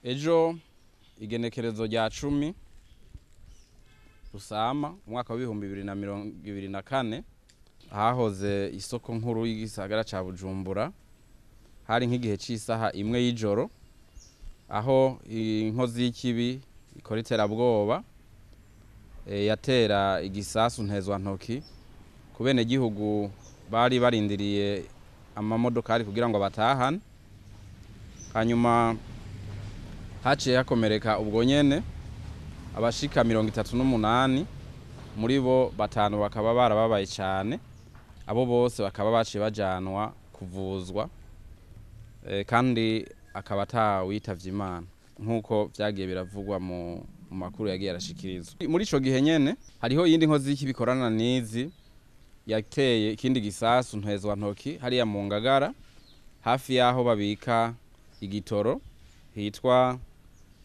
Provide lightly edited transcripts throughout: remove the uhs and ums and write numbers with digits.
Ejo igenekerezo rya 10 Rusama umwaka wa 2024, hahoze isoko nkuru y'igisagara ca Bujumbura, hari nk'igihe c'isaha 1 y'ijoro, aho inkozi y'ikibi ikora iterabwoba yatera igisasu ntezwantoki ku benegihugu bari barindiriye amamodokari kugira ngo batahane. Hanyuma haciye hakomereka ubwo nyene abashika 38, muri bo batanu bakaba barababaye cane. Abo bose bakaba baciye bajanwa kuvuzwa, kandi akaba atawitavye Imana nk'uko vyagiye biravugwa mu makuru yagiye arashikirizwa. Muri ico gihe nyene hariho iyindi nkozi y'ikibi ikorana n'izi yateye ikindi gisasu ntezwantoki hariya mu Ngagara, hafi y'aho babika igitoro hitwa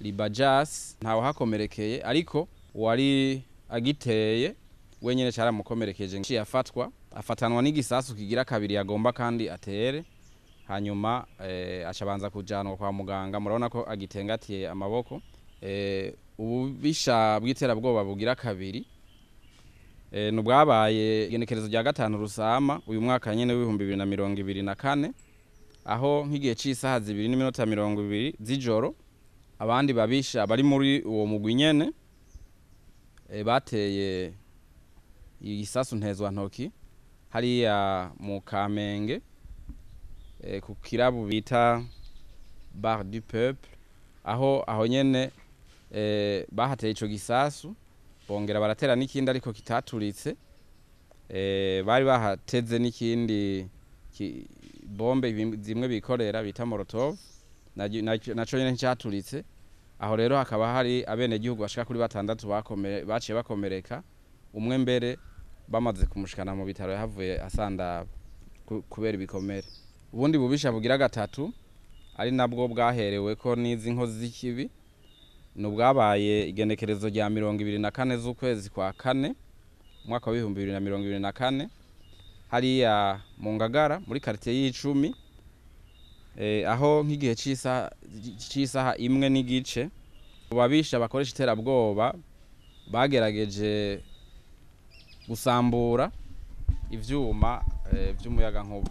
Libajas. Ntawe hakomerekeye, ariko uwari agiteye wenyene caramukomerekeje, ciye afatwa, afatanwa n'igisasu kigira kabiri yagomba kandi atere. Hanyuma acabanza kujanwa kwa muganga, murabona ko agitengatiye amaboko. Ububisha bw'iterabwoba bugira kabiri nubwabaye igenekerezo rya 5 Rusama uyu mwaka nyene w'2024, aho nk'igihe c'isaha 2:20 z'ijoro abandi babisha bari muri uwo mugwi nyene bateye igisasu ntezwantoki hariya mu Kamenge, ku kirabu bita Bar du Peuple, aho nyene bahateye ico gisasu, bongera baratera n'ikindi ariko kitaturitse. Bari bahateze n'ikindi bombe zimwe bikorera bita Molotov, naco nyene nticaturitse. Aho rero hakaba hari abenegihugu bashika kuri 6 baciye bakomereka, umwe mbere bamaze kumushikana mu bitaro yahavuye asandaba kubera ibikomere. Ubundi bubisha bugira gatatu, ari nabwo bwaherewe ko n'izi nkozi z'ikibi, nubwabaye igenekerezo rya 24 z'ukwezi kwa kane umwaka wa 2024, hariya mu Ngagara muri quartier y'icumi, aho nk'igihe c'isaha 1:15 babisha bakoresha iterabwoba bagerageje gusambura ivyuma vy'umuyagankuba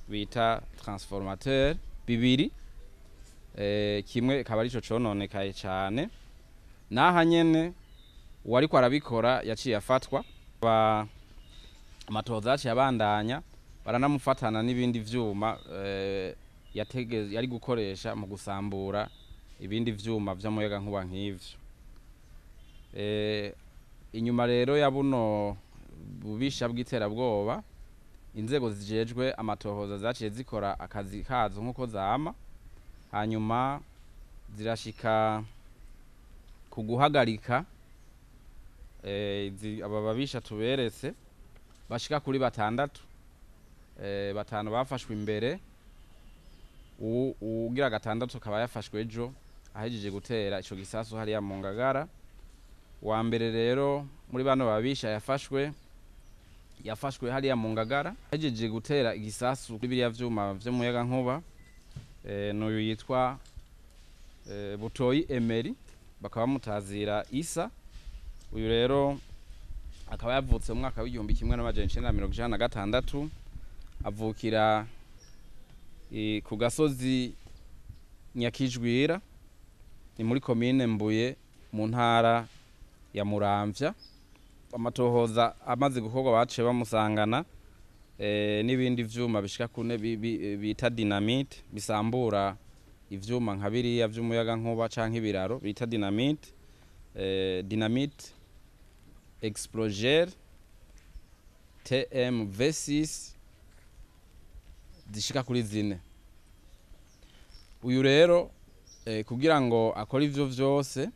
bita transformateur bibiri, kimwe kaba arico cononekaye cane. Naha nyene uwariko arabikora yaciye afatwa, amatohoza yaciye abandanya, baranamufatana n'ibindi vyuma yari gukoresha mu gusambura ibindi vyuma vy'umuyagankuba nk'ivyo. Inyuma rero ya buno bubisha bw'iterabwoba, inzego zijejwe amatohoza zaciye zikora akazi kazo nk'uko zama, hanyuma zirashika ku guhagarika aba babisha tuberetse bashika kuri 6. 5 bafashwe imbere, uwugira 6 akaba yafashwe ejo ahejeje gutera ico gisasu hariya mu Ngagara. Wa mbere rero muri bano babisha yafashwe hariya mu Ngagara ahejeje gutera igisasu kuri biriya vyuma vy'umuyagankuba, n'uyu yitwa Butoyi Emery, bakaba bamutazira Isa. Uyu rero akaba yavutse mu mwaka wa 1996, avukira ku gasozi Nyakijwira, ni muri komine Mbuye mu ntara ya Muramvya. Amatohoza amaze gukorwa baciye bamusangana n'ibindi vyuma bishika kune bita dynamite, bisambura ivyuma nka biriya vy'umuyagankuba canke ibiraro bita dynamite, dynamite explosive TMV6 zishika kuri 4. Uyu rero kugira ngo akore ivyo vyose,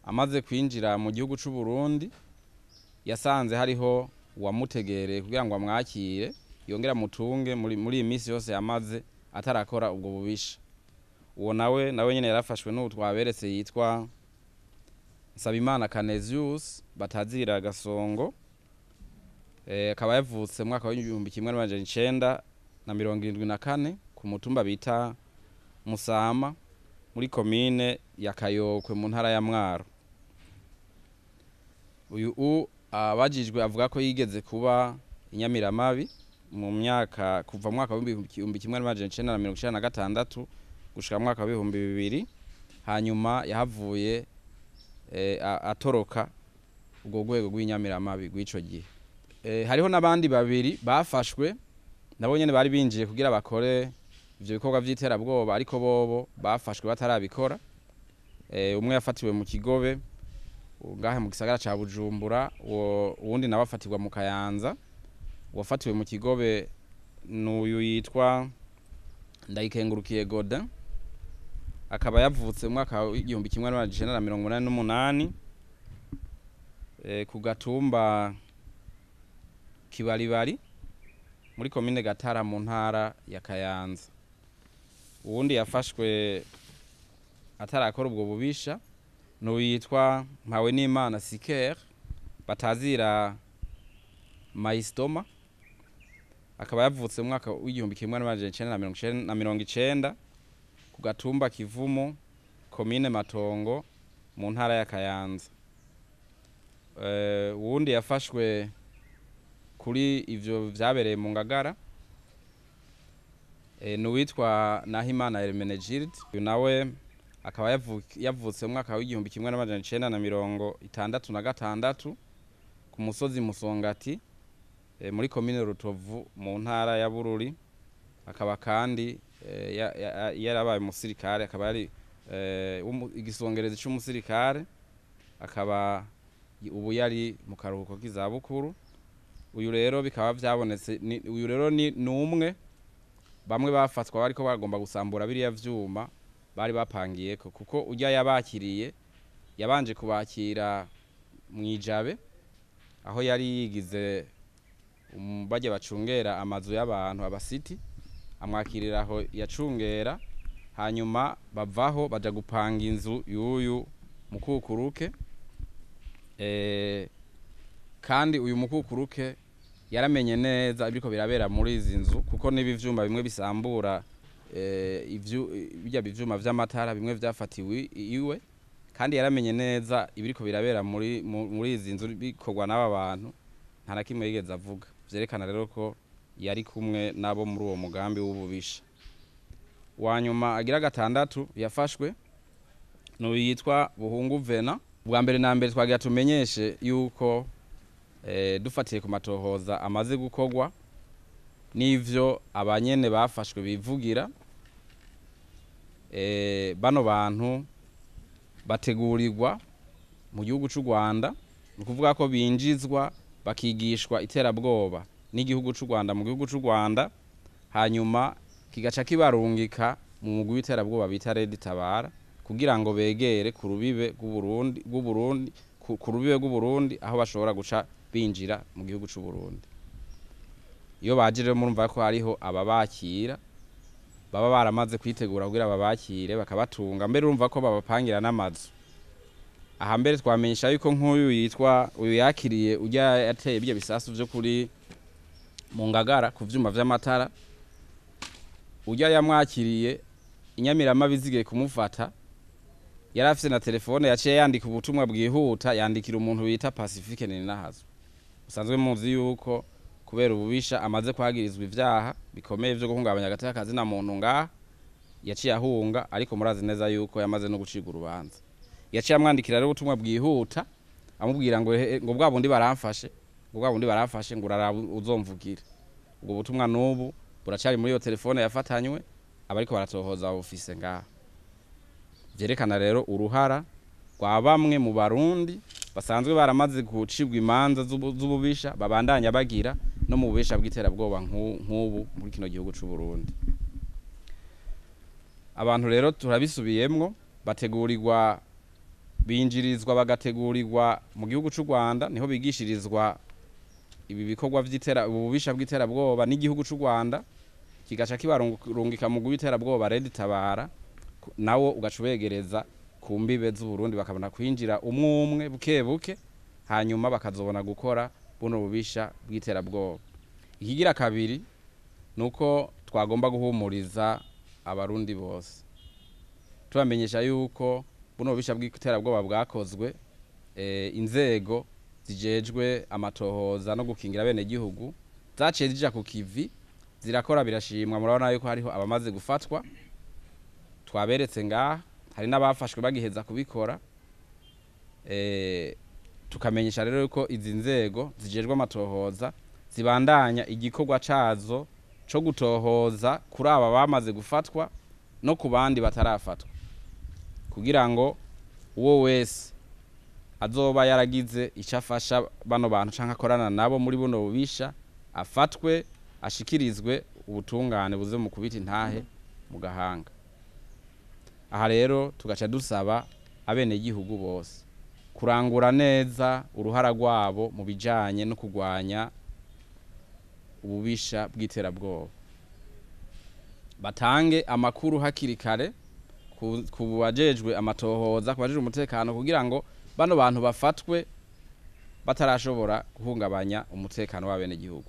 amaze kwinjira mu gihugu c'u Burundi yasanze hariho uwamutegereye kugira ngo amwakire yongera mutunge muri iyi minsi yose yamaze atarakora ubwo bubisha. Uwo nawe nyene yarafashwe n'uwo twaberetse yitwa Nsabimana Canesius batazira Gasongo, akaba yavutse mu mwaka wa 1974 ku mutumba bita Musama. muri komine ya Kayokwe mu ntara ya Mwaro. Uyu abajijwe avuga ko yigeze kuba inyamiramabi mu myaka kuva mu mwaka w'1996 gushika mu mwaka w'2000, hanyuma yahavuye atoroka ubwo rwego rw'inyamiramabi rw'ico gihe. Hariho n'abandi babiri bafashwe nabo nyene bari binjiye kugira bakore ivyo bikorwa vy'iterabwoba, ariko bobo bafashwe batarabikora. Umwe yafatiwe mu Kigobe ngahe mu gisagara ca Bujumbura, uwundi nawe afatirwa mu Kayanza. Uwafatiwe mu Kigobe n'uyu yitwa Ndayikengurukiye Godin, akaba yavutse mu mwaka w'1988 ku gatumba Kibaribari muri komine Gatara mu ntara ya Kayanza. Uwundi yafashwe atarakora ubwo bubisha n'uwitwa Mpawenimana Siker batazira Maistoma, akaba yavutse mu mwaka w'1990 ku gatumba Kivumo komine Matongo mu ntara ya Kayanza. Uwundi yafashwe kuri ivyo vyabereye mu Ngagara n'uwitwa Nahimana Hermenegilde, uyu nawe akaba yavutse mu mwaka w'1966 ku musozi Musongati muri komine Rutovu mu ntara ya Bururi, akaba kandi yarabaye umusirikare, akaba yari igisongerezi c'umusirikare, akaba ubu yari mu karuhuko k'izabukuru. Uyu rero bikaba vyabonetse, uyu rero ni numwe bamwe bafatwa bariko bagomba gusambura biriya vyuma bari bapangiyeko, kuko urya yabakiriye yabanje kubakira mwijabe aho yari yigize bajya bacungera amazu y'abantu abasiti, amwakirira aho yacungera, hanyuma bavaho baja gupanga inzu y'uyu mukukuruke. Kandi uyu mukukuruke yaramenye neza ibiriko birabera muri izi nzu, kuko nibi vyuma bimwe bisambura bijya bivyuma vy'amatara bimwe vyafatiwe iwe, kandi yaramenye neza ibiriko birabera muri izi nzu bikorwa n'aba bantu, nta na kimwe yigeze avuga. Vyerekana rero ko yari kumwe nabo muri uwo mugambi w'ububisha. Wanyuma agira gatandatu yafashwe n'uyitwa Buhungu Vena. Bwa mbere na mbere twagira tumenyeshe yuko dufatiye ku matohoza amaze gukorwa n'ivyo abanyene bafashwe bivugira, bano bantu bategurirwa mu gihugu c'u Rwanda, ni ukuvuga ko binjizwa bakigishwa iterabwoba n'igihugu c'u Rwanda mu gihugu c'u Rwanda, hanyuma kigaca kibarungika mu mugwi w'iterabwoba bita Red Tabara kugira ngo begere ku rubibe rw'Uburundi ku rubibe rw'Uburundi aho bashobora guca binjira mu gihugu c'u Burundi. Iyo baje rero murumva ko hariho ababakira baba baramaze kwitegura kugira babakire bakabatunga, mbere urumva ko babapangira n'amazu. Aha mbere twamenyesha yuko nk'uyu yitwa uyu yakiriye ujya yateye ibyo bisasu vyo kuri mu Ngagara ku vyuma vy'amatara, ujya yamwakiriye inyamirama bizigiye kumufata, yari afise na telefone yaciye yandika ubutumwa bwihuta yandikira umuntu bita Pacifique Ninahazwe, usanzwe muzi yuko kubera ububisha amaze kwagirizwa ivyaha bikomeye vyo guhungabanya agateka kazina muntu ngaha yaciye ahunga, ariko murazi neza yuko yamaze no gucirwa urubanza. Yaciye amwandikira rero ubutumwa bwihuta amubwira ngo ngo bwa bundi baramfashe, ngo bwa bundi baramfashe, ngo uraraba uzomvugira. Ubwo butumwa n'ubu buracari muri iyo telefone yafatanywe abariko baratohoza ofise ngaha. Vyerekana rero uruhara rwa bamwe mu Barundi basanzwe baramaze gucibwa imanza z'ububisha babandanya bagira no mu bubisha bw'iterabwoba nk'ubu muri kino gihugu c'u Burundi. Abantu rero turabisubiyemwo bategurirwa, binjirizwa bagategurirwa mu gihugu c'u Rwanda, niho bigishirizwa ibi bikorwa vy'itera ububisha bw'iterabwoba n'igihugu c'u Rwanda kigaca kibarungika mu gw'iterabwoba Red Tabara, nawo ugaca ubegereza ku mbibe z'u Burundi bakabona kwinjira umwe umwe buke buke, hanyuma bakazobona gukora buno bubisha bw'iterabwoba. Ikigira kabiri nuko twagomba guhumuriza abarundi bose. Tubamenyesha yuko buno bubisha bw'iterabwoba bwakozwe, inzego zijejwe amatohoza no gukingira abenegihugu zaciye zija ku kivi, zirakora, birashimwa. Murabona yuko hariho abamaze gufatwa twaberetse ngaha, hari n'abafashwe bagiheza kubikora. Tukamenyesha rero yuko izi nzego zijejwe amatohoza zibandanya igikorwa cazo co gutohoza kuri aba bamaze gufatwa no ku bandi batarafatwa, kugira ngo uwo wese azoba yaragize icyo afasha bano bantu canke akorana nabo muri buno bubisha afatwe, ashikirizwe ubutungane buze mu kubita intahe mu gahanga. Aha rero tugaca dusaba abenegihugu bose kurangura neza uruhara rwabo mu bijanye no kurwanya ububisha bw'iterabwoba, batange amakuru hakiri kare ku bajejwe amatohoza, ku bajejwe umutekano, kugira ngo bano bantu bafatwe batarashobora guhungabanya umutekano w'abenegihugu.